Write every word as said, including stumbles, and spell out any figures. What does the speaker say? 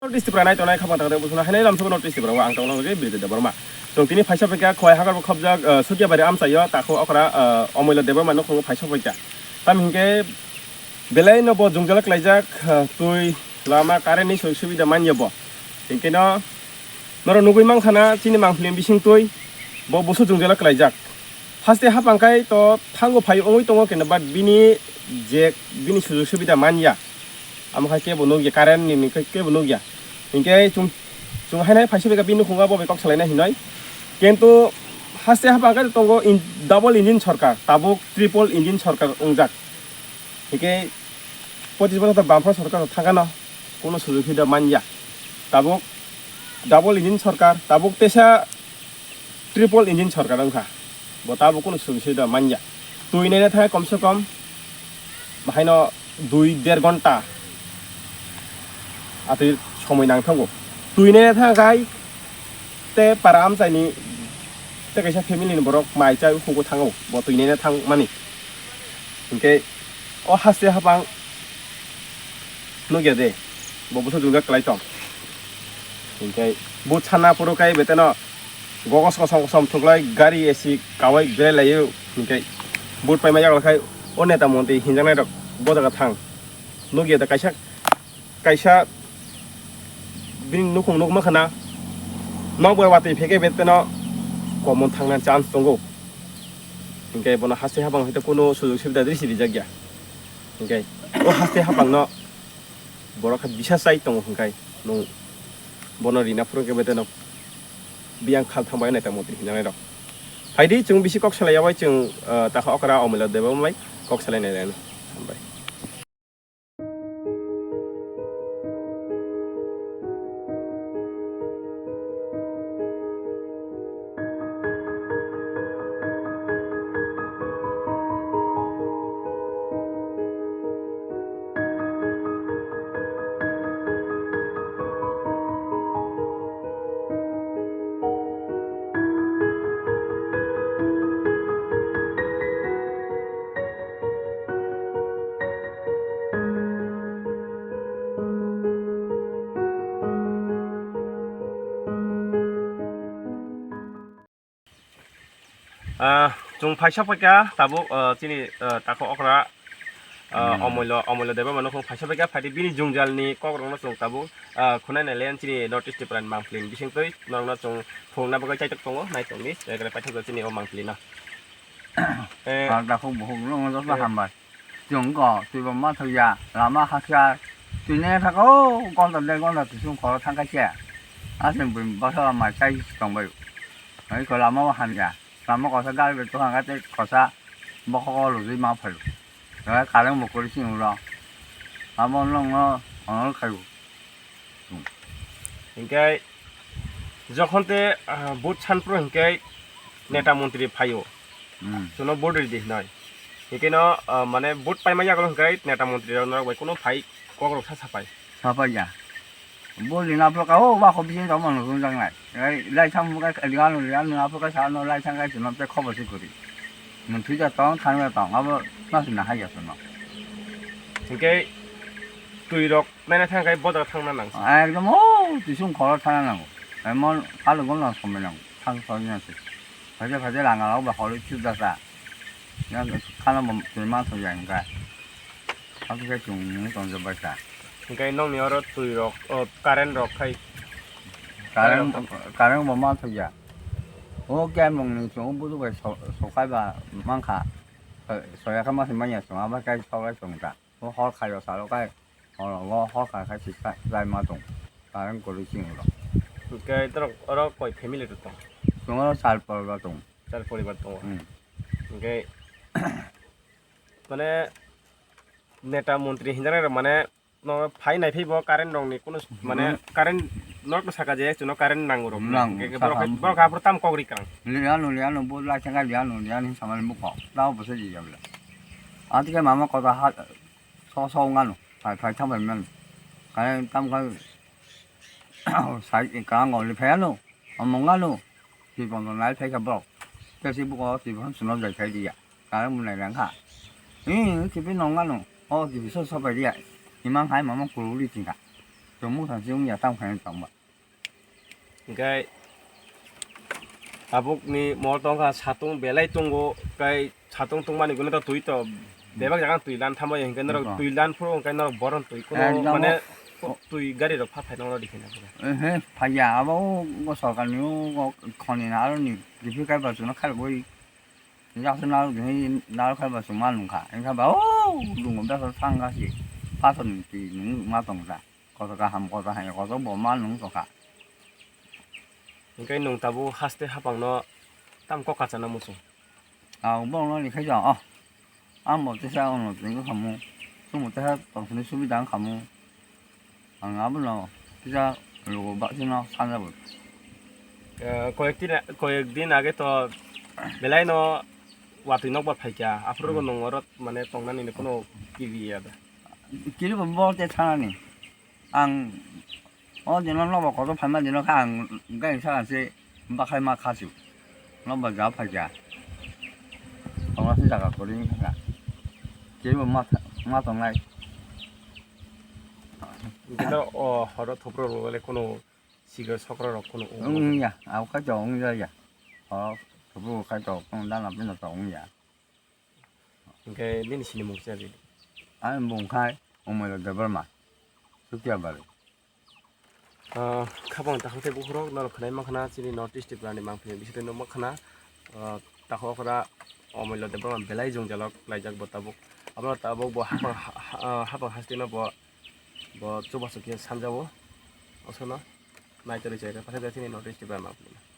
North East Tripura nai tongnai khapang tangde bukhuna hainai lamsogo North East Tripura o ang tongna bagwi Birja Debbarma. Chwng tini phaisa phaikha Khowai Hagar bo khobjak, eh, Sutiabari amchaio tako okra, eh, Omoilo Debbarma nukhungo phaisa phaikha. Tamo hinkhe belai no bo jwngjal klaijak, eh, twi lama current ni sujog subida manya bo. Hinkhe no norok nugwi mankha na chini mangpili bising twi bo busu jwngjal klaijak. Haste hapang khai to thango phai wngwi tongo keno, but bini je bini sujog subida manya. Amo khai kebo nukya, current ni ni khai kebo nukya. Hinkhe chwng, chwng hainai phaisa bega bini nukhungo abo bai kok salaina hinoi. Kintu haste hapang khai tongo in, double engine sorkar, tabuk triple engine sorkar wngjak. Hinkhe pochis bochor to Bamfront sorkar thangkano, kuno sujog subida manya. Tabuk double engine sorkar, tabuk tesa triple engine sorkar wngkha, bo tabuk kunu sujog subida manya. Twi naina thangkhe komse kom bahaino dui der ghonta atwi somoi nangthango. Twi naina thangkhe te para amchaini te kaisa family ni borok mai chai hugo thango, bo twi naina thangmani. Hinkhe o haste hapang nukya de, bo busu jwngjal klai tong. Hinkhe but sana phuru khai beteno gogos kosom kosom thuklai gari A C kawai berai laio. Hinkhe but paima yago khai o neta montri hinjaknai rok bo jaga thang. Nukya de kaisa, kaisa bini nukhung nukma khana nok bai watwi pheke beteno common thangna chance tongo. Hinkhe bono haste hapang hai kunu sujog subida risi rijak ya. Hinkhe o haste hapang no borok khe bisa chai tongo hinkhe nwng bono rina phuru khe beteno biyang khal thangbai neta montri hinjaknai rok. Phaidi chwng bisi kok salai yabai chwng, ah, takha okra Omoilo Debbarma bai kok salai nai reno. Hambai. Ah, chwng phaisa phaikha tabuk, ah, chini, ah, takho okra, ah, Hmm. Omoilo, Omoilo Debbarma nukhung phaisa phaikha, phaidi bini jwngjalni kokrokno chwng tabuk, ah, khwnai nai le chini North East Tripura ni mangpili ni bisingtwi norokno chwng phunukna bagwi chaitok tongo, nai tongdi, ekre paithakjak chini o mangpili no. Eh, Ang takhuk bukhuk no joto eh. Hambai. Chwng ko twibo ma thokya, lama hakya, twi ne thaka o gonta de gonta twi sung khoro thang kha se. Aswk bui bwsa lama chai tongbai. Ai ko lama o hamya, lama kosa gari bai tokha kha tei kosa bokhok o lujui ma phai. Tei current bo kwrwi chini uro. Abo nwng no honor khai o. Hinkhe jokhon te, ah, vote san phuru hinkhe neta montri phaio. Hmm. Chwngno vote ridi hinoi. Hinkhe no, ah, mane vote paima yagulo hinkhe neta montri rok norok bai kunu phai kokrok sa sapai. Sapai ya. Vote rina phuru ka o ba kho bising tongma nw rung jang nai. Ei lai thang phuru ka liya nw liya nw aphuru ka sa no lai thang ka chwngno te khobo se kwrwi. Nw thwi ja tong thang ja tong abo ma se na hai ya chwngno. Hinkhe twi rok naina thang khai bodol thangna nang. Ekdom o tisung khoro thangna nango. Emon kalo gom nang somai nango. Thang thang ya se. Phaje phaje langa rok ba holo chu da sa. Ya khana bom twi ma thang ya hinkhe. Habu khe chwng nung tong jabaka. Hinkhe nokni oro twi rok, o, current rok khai. Current, current bo ma thokya. O kemung ni chwng budu bai so-, sokai ba mankha. So-, soya kha ma se manya chwng abo khe sokai chwng ta. O hor khai o salo kai. Hor o hor khai khai se kai, kai ma tong. Current kwrwi chini oro. Hinkhe norok oro koi family rok tong? Chwng oro char poribar tong. Char poribar tongo. Hmm. Hinkhe mane neta montri hinjaknai rok mane no phai nai phai bo current rok ni kunu mane Hmm. Current norok no saka je chwngno current nango rok. Nang, Hinkhe saka borok hai, borok hai aphuru tam kok ri kwrang. Liya no, liya no, bo lai thang liya no, liya no, samani bukho. Tamo bo se di jabla. Atike mama kota ha, so, so ngano. Phai, phai thang phai man. Current tam khai, sai, kwrang o li phai ano. Omo ngano. Twi bondo nai phai kha borok. Tei se buko twi bondo chwngno jai khai diya. Kare mwnai rang kha. Ee, kibi nong ano. O kibi so so pai diya. Imang hai mama kuruli tingkha. Chwng mung thang si wngya tamo khaina tongba. Hingke tabukni mo tongkha satung belai tongo, kai satung tongmani gwnwi to twi to bebak jaga twi lan thambai hingke norok twi lan phuru hingke norok boron twi kuno mane twi gari rok pha phaina oro dikhina. Ehe, phaiya abo o sorkarni o khoni na aroni rifi kaiba chwngno khargwi. Jaso narwk di narwk kaiba chwngma nungkha. Wngkha ba o dungo besa thangkha si. Pathorni twi nung ma tongkha. Kotor kaham, kotor hamya, kotor bo ma nung tongkha. Hingke nung tabuk haste hapangno tam kok kachana muchung. Ang bongno ni khaija, oh. Ang bo tesa ono tengko khamu. Sumo tesa tongthani subida ang khamu. Ang abono tesa logo baksino sanjabo. Eh, koyek din, koyek din age to belai no watwi nokbar phaikha. Aphuru nung oro mane tongnani ni kuno kibi ya da. Kiri bo bo te thanani. Ang o dino nobo kotor phaima dino kha ang gai saka se bakhai ma khasu. Nobo ja phaikha. Tongo se jaga kori kha. Kebo ma tha-, ma tongnai. Dino o horo thopro rwgale kuno sigra sokra rok kuno wng ya, abo kha jong wng ya ya. O thopro kha jong wng dana bino jong wng ya. Hingke nini sini mung kisa di. Ani mung khai Umailo Debbarma, Sukia Bari. Ah, khapang takhuk tei bukhurok norok khwnai mankha na chini North East Tripura ni mangphi bisingtwi nukmankha na, ah, takhuk okra Umailo Debbarma belai jwngjalo klaijak bo tabuk. Abono tabuk bo hapang ha-, ha-, ah, hapang hasteno bo, bo chubachu khe sanjao. Osono naitorwi chai khe pathai chini North East Tripura ni mangphi.